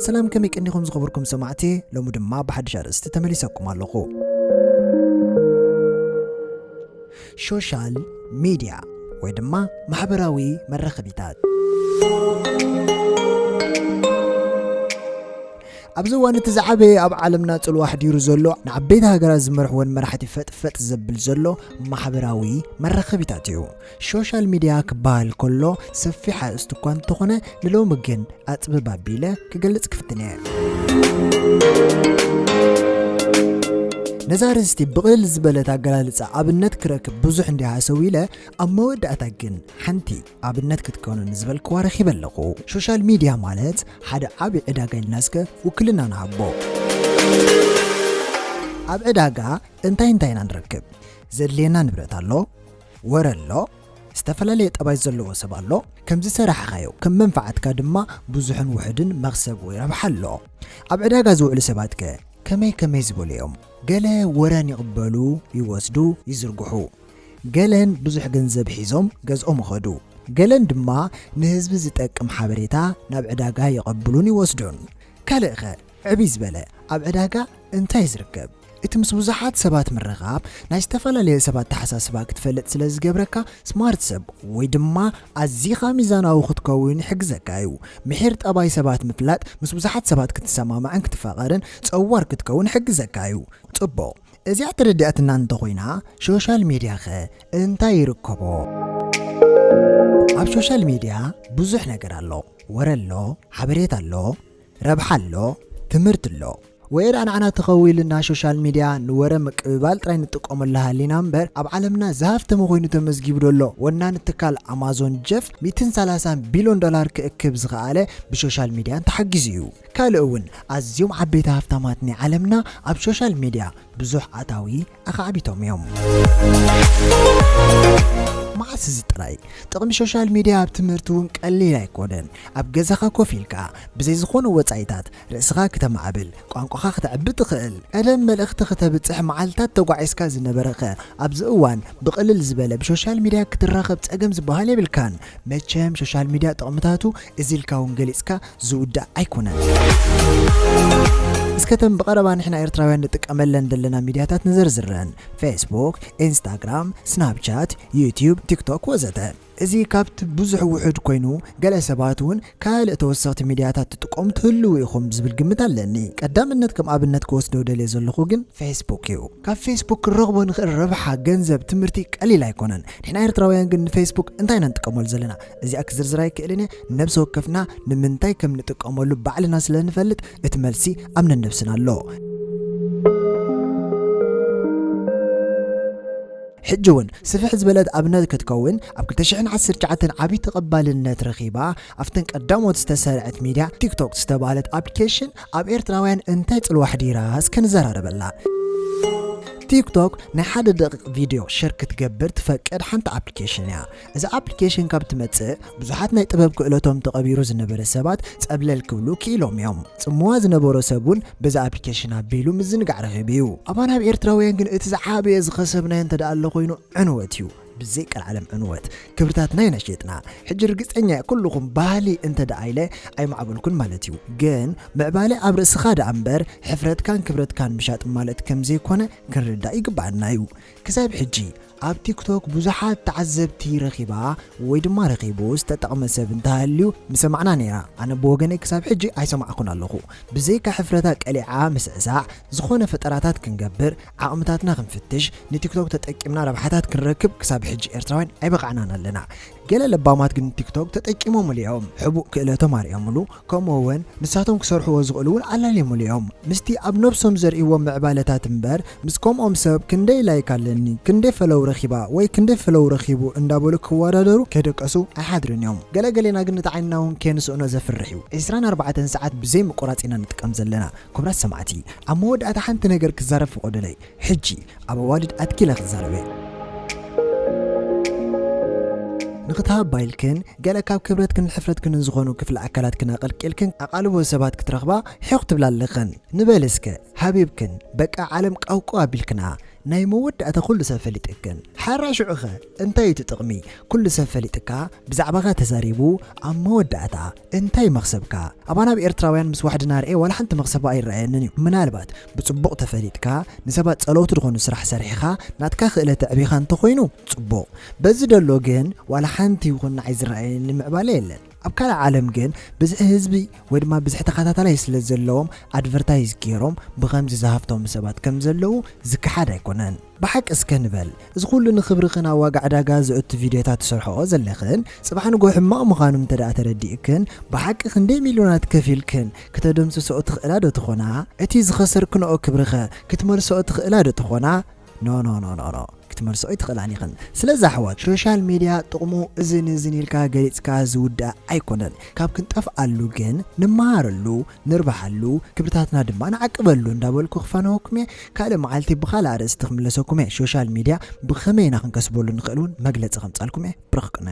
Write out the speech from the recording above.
ሰላም፣ ከመይ ቀኒኹም ዝኸበርኩም ሰማዕቲ? ሎሚ ድማ ብሓድሽ ኣርእስቲ ተመሊሰኩም ኣለኹ። ሶሻል ሚድያ ወይ ድማ ማሕበራዊ መራኸቢታት። ኣብዚ እዋን እቲ ዝዓበየ ኣብ ዓለምና ጽልዋ ኣሕዲሩ ዘሎ፣ ንዓበይቲ ሃገራት ዝመርሕወን መራሕቲ ፈጥፈጥ ዘብል ዘሎ ማሕበራዊ መራኸቢታት እዩ። ሶሻል ሚድያ ክበሃል ከሎ ሰፊሕ ኣርእስቲ እኳ እንተኾነ፣ ንሎሚ ግን ኣጽብብ ኣቢለ ክገልጽ ክፍትን እየ። ነዛ ኣርእስቲ ብቕልል ዝበለት ኣገላልጻ ኣብነት ክረክብ ብዙሕ እንዲያ ሃሰው ኢለ፣ ኣብ መወዳእታ ግን ሓንቲ ኣብነት ክትከውንኒ ዝበልክዋ ረኺበ ኣለኹ። ሶሻል ሚድያ ማለት ሓደ ዓቢ ዕዳጋ ኢልና እስከ ውክልና ንሃቦ። ኣብ ዕዳጋ እንታይ እንታይ ኢና ንረክብ? ዘድልየና ንብረት ኣሎ፣ ወረ ኣሎ፣ ዝተፈላለየ ጠባይ ዘለዎ ሰብ ኣሎ። ከምዚ ሰራሕኻዮ ከም መንፋዓትካ ድማ ብዙሕን ውሑድን መኽሰብ ወይ ረብሓ ኣሎ። ኣብ ዕዳጋ ዝውዕሉ ሰባትከ ከመይ ከመይ ዝበሉ እዮም? ገለ ወረን ይቕበሉ፣ ይወስዱ፣ ይዝርግሑ። ገለን ብዙሕ ገንዘብ ሒዞም ገዝኦም ይኸዱ። ገለን ድማ ንህዝቢ ዝጠቅም ሓበሬታ ናብ ዕዳጋ የቐብሉን ይወስዱን። ካልእኸ ዕብይ ዝበለ ኣብ ዕዳጋ እንታይ ዝርከብ? እቲ ምስ ብዙሓት ሰባት ምርኻብ ናይ ዝተፈላለየ ሰባት ተሓሳስባ ክትፈልጥ ስለ ዝገብረካ፣ ስማርት ሰብ ወይ ድማ ኣዚኻ ሚዛናዊ ክትከውን ይሕግዘካ እዩ። ምሒር ጠባይ ሰባት ምፍላጥ ምስ ብዙሓት ሰባት ክትሰማማዕን ክትፋቐርን ጸዋር ክትከውን ይሕግዘካ እዩ። ጽቡቕ፣ እዚኣ ተረዲኣትና እንተኾይና፣ ሶሻል ሚድያኸ እንታይ ይርከቦ? ኣብ ሶሻል ሚድያ ብዙሕ ነገር ኣሎ። ወረ ኣሎ፣ ሓበሬታ ኣሎ፣ ረብሓ ኣሎ፣ ትምህርቲ ኣሎ። ወይ ደኣ ንዓና ተኸዊልና ሶሻል ሚድያ ንወረ ምቅብባል ጥራይ ንጥቀመሉ ሃሊና እምበር፣ ኣብ ዓለምና ዝሃፍተመ ኮይኑ ተመዝጊቡ ዘሎ ወናኒ ትካል ኣማዞን ጀፍ ሚእትን ሰላሳን ቢልዮን ዶላር ክእክብ ዝኸኣለ ብሶሻል ሚድያ እንተሓጊዙ እዩ። ካልእ እውን ኣዝዮም ዓበይቲ ሃፍታማት ናይ ዓለምና ኣብ ሶሻል ሚድያ ብዙሕ ኣታዊ ኣኻዕቢቶም እዮም። መዓስ እዚ ጥራይ? ጥቕሚ ሶሻል ሚድያ ኣብ ትምህርቲ እውን ቀሊል ኣይኮነን። ኣብ ገዛኻ ኮፍ ኢልካ ብዘይ ዝኾነ ወጻኢታት ርእስኻ ክተማዕብል፣ ቋንቋኻ ክተዕቢ ትኽእል። ቀደም መልእኽቲ ክተብጽሕ መዓልታት ተጓዒዝካ ዝነበረኸ፣ ኣብዚ እዋን ብቕልል ዝበለ ብሶሻል ሚድያ ክትራኸብ ጸገም ዝበሃል የብልካን። መቸም ሶሻል ሚድያ ጥቕምታቱ እዚ ኢልካ እውን ገሊጽካ ዝውዳእ ኣይኮነን። እስከ ተን ብቐረባ ንሕና ኤርትራውያን ንጥቀመለን ዘለና ሚድያታት ንዘርዝረን። ፌስቡክ፣ ኢንስታግራም፣ ስናፕቻት፣ ዩትዩብ፣ ቲክቶክ ወዘተ። እዚ ካብቲ ብዙሕ ውሑድ ኮይኑ፣ ገለ ሰባት እውን ካልእ ተወሰኽቲ ሚድያታት ትጥቀሙ ትህልዉ ኢኹም ዝብል ግምት ኣለኒ። ቀዳምነት ከም ኣብነት ክወስዶ ደልየ ዘለኹ ግን ፌስቡክ እዩ። ካብ ፌስቡክ ክንረኽቦ ንኽእል ረብሓ፣ ገንዘብ፣ ትምህርቲ ቀሊል ኣይኮነን። ንሕና ኤርትራውያን ግን ንፌስቡክ እንታይ ኢና ንጥቀመሉ ዘለና? እዚኣ ክዝርዝር ኣይክእልን እየ። ነብሲ ወከፍና ንምንታይ ከም ንጥቀመሉ ባዕልና ስለ ንፈልጥ፣ እቲ መልሲ ኣብ ነነብስና ኣሎ። ሕጂ እውን ስፍሕ ዝበለት ኣብነት ክትከውን፣ ኣብ ክልተ ሽሕን ዓሰርተ ትሽዓተን ዓቢ ተቐባልነት ረኺባ ኣብተን ቀዳሞት ዝተሰርዐት ሚድያ ቲክቶክ ዝተባህለት ኣፕሊኬሽን ኣብ ኤርትራውያን እንታይ ጽልዋ ኣሕዲራ እስከ ንዘራረበላ። ቲክቶክ ናይ ሓደ ደቂቕ ቪድዮ ሸር ክትገብር ትፈቅድ ሓንቲ ኣፕሊኬሽን እያ። እዛ ኣፕሊኬሽን ካብ ትመጽእ ብዙሓት ናይ ጥበብ ክእለቶም ተቐቢሩ ዝነበረ ሰባት ጸብለል ክብሉ ክኢሎም እዮም። ጽምዋ ዝነበሮ ሰብ እውን በዛ ኣፕሊኬሽን ኣቢሉ ምዝንጋዕ ረኺቡ እዩ። ኣባና ኣብ ኤርትራውያን ግን እቲ ዝዓበየ ዝኸሰብናዮ እንተ ደኣ ኣሎ ኮይኑ ዕንወት እዩ። ብዘይ ቀልዓለም ዕንወት ክብርታትና ኢና ሸጥና። ሕጂ ርግጸኛ እየ ኩልኹም ባህሊ እንተ ደኣ ኢለ ኣይማዕበልኩን ማለት እዩ። ግን ምዕባለ ኣብ ርእስኻ ደኣ እምበር ሕፍረትካን ክብረትካን ምሻጥ ማለት ከም ዘይኮነ ክንርዳእ ይግብኣና እዩ። ክሳብ ሕጂ ኣብ ቲክቶክ ብዙሓት ተዓዘብቲ ረኺባ ወይ ድማ ረኺቡ ዝተጠቕመ ሰብ እንተሃልዩ ምሰማዕና ነይራ። ኣነ ብወገነይ ክሳብ ሕጂ ኣይሰማዕኩን ኣለኹ። ብዘይካ ሕፍረታ ቀሊዓ ምስዕሳዕ፣ ዝኾነ ፈጠራታት ክንገብር፣ ዓቕምታትና ክንፍትሽ፣ ንቲክቶክ ተጠቂምና ረብሓታት ክንረክብ ክሳብ ሕጂ ኤርትራውያን ኣይበቓዕናን ኣለና። ገለ ለባማት ግን ቲክቶክ ተጠቂሞምሉ እዮም። ሕቡእ ክእለቶም ኣርእዮምሉ፣ ከምኡ እውን ንሳቶም ክሰርሕዎ ዝኽእሉ እውን ኣላልዮምሉ እዮም። ምስቲ ኣብ ነብሶም ዘርእይዎ ምዕባለታት እምበር፣ ምስ ከምኦም ሰብ ክንደይ ላይክ ኣለኒ፣ ክንደይ ፈለው ረኺባ ወይ ክንደይ ፈለው ረኺቡ እንዳበሉ ክወዳደሩ ከይደቀሱ ኣይሓድርን እዮም። ገለገሌና ግን ነቲ ዓይንና እውን ከየንስእኖ ዘፍርሕ እዩ። ዕስራን ኣርባዕተን ሰዓት ብዘይ ምቁራጽ ኢና ንጥቀም ዘለና። ክቡራት ሰማዕቲ፣ ኣብ መወዳእታ ሓንቲ ነገር ክዛረብ ፍቐዱለይ። ሕጂ ኣብ ኣዋልድ ኣትኪለ ክዛረብ እየ። ንኽትሃባ ኢልክን ገለ ካብ ክብረትክን ሕፍረትክንን ዝኾኑ ክፍሊ ኣካላትክን ኣቐልቂልክን ኣቓልቦ ሰባት ክትረኽባ ሒኽ ትብላ ኣለኽን። ንበል እስከ፣ ሃቢብክን፣ በቃ ዓለም ቃውቃው ኣቢልክንኣ። ናይ መወዳእታ ኩሉ ሰብ ፈሊጥክን። ሓራ ሽዑኸ እንታይ እዩ እቲ ጥቕሚ? ኩሉ ሰብ ፈሊጥካ፣ ብዛዕባኻ ተዛሪቡ፣ ኣብ መወዳእታ እንታይ መኽሰብካ? ኣባና ኣብ ኤርትራውያን ምስ ዋሕድና ርኤ ዋላ ሓንቲ መኽሰብ ኣይረኣየንን እዩ። ምናልባት ብጽቡቕ ተፈሊጥካ፣ ንሰባት ጸለውቲ ዝኾኑ ስራሕ ሰሪሕኻ፣ ናትካ ክእለት ኣዕቢኻ እንተኾይኑ ጽቡቕ። በዚ ደሎ ግን ዋላ ሓንቲ ይኹን ንዓይ ዝረኣየኒ ምዕባለ የለን። ኣብ ካልእ ዓለም ግን ብዝሒ ህዝቢ ወይ ድማ ብዝሒ ተኸታታላይ ስለ ዘለዎም ኣድቨርታይዝ ገይሮም ብኸምዚ ዝሃፍቶም ሰባት ከም ዘለዉ ዝከሓድ ኣይኮነን። ብሓቂ እስከ ንበል፣ እዚ ኩሉ ንኽብርኽን ኣብ ዋጋ ዕዳጋ ዘእቱ ቪድዮታት ትሰርሕኦ ዘለኽን፣ ጽባሕ ንግሆ ሕማቕ ምዃኑ እንተ ደኣ ተረዲእክን፣ ብሓቂ ክንደይ ሚልዮናት ከፊልክን ክተደምስስኦ ትኽእላ ዶ ትኾና? እቲ ዝኸሰርክንኦ ክብሪኸ ክትመልስኦ ትኽእላ ዶ ትኾና? ኖ ኖ ኖ ኖ ኖ፣ ክትመልስኦ ኣይትኽእላን ኢኽን። ስለዚ ኣሕዋት፣ ሶሻል ሚድያ ጥቕሙ እዝን እዝን ኢልካ ገሊጽካ ዝውዳእ ኣይኮነን። ካብ ክንጠፍኣሉ ግን ንመሃረሉ፣ ንርብሓሉ፣ ክብርታትና ድማ ንዓቅበሉ እንዳበልኩ ክፋነወኩም እየ። ካልእ መዓልቲ ብኻልእ ኣርእስቲ ክምለሰኩም እየ። ሶሻል ሚድያ ብኸመይ ኢና ክንከስበሉ ንኽእል እውን መግለጺ ከምጻልኩም እየ። ብርኽ ቅነ።